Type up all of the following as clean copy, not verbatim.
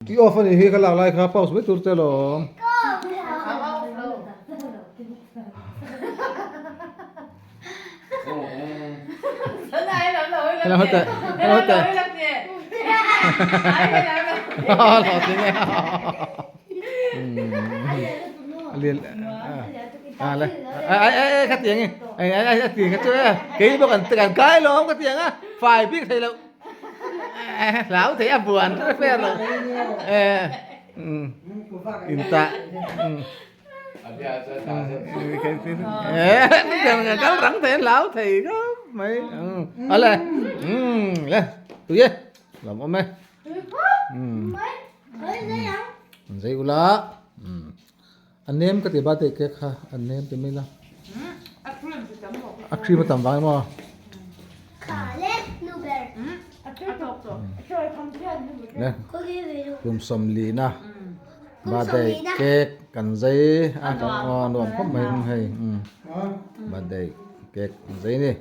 I off a nih hi ka lak lai kha pause mai tur che alawm. Katiang i katiang a fai bik thei loh. Hlau thei a buan hre fer lo. In ta. Kal rang thei hlau thei khawp mai. Ale. Le. Tui e. Lam awm e. Zei ula. A nem ka ti ba te cake kha a nem ti mai la. A cream a tam vang emaw. Le kum sawmlina birthday cake kan zai a nuam khawp mai hei birthday cake an zai a ni.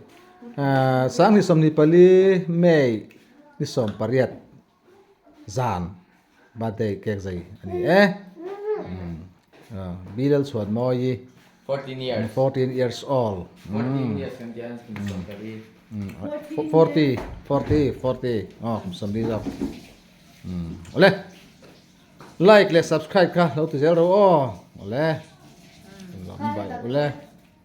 Sanghnih 24 May ni 18. Zan birthday cake zai a ni e. Bilal chhuan mawi 14 years. 14 years old. 14 years kan tian kum 40. 40 40 40 oh kum 40 zawk. Ole. Like leh subscribe kha lo ti zel ro aw. Ole. Lam bai ule.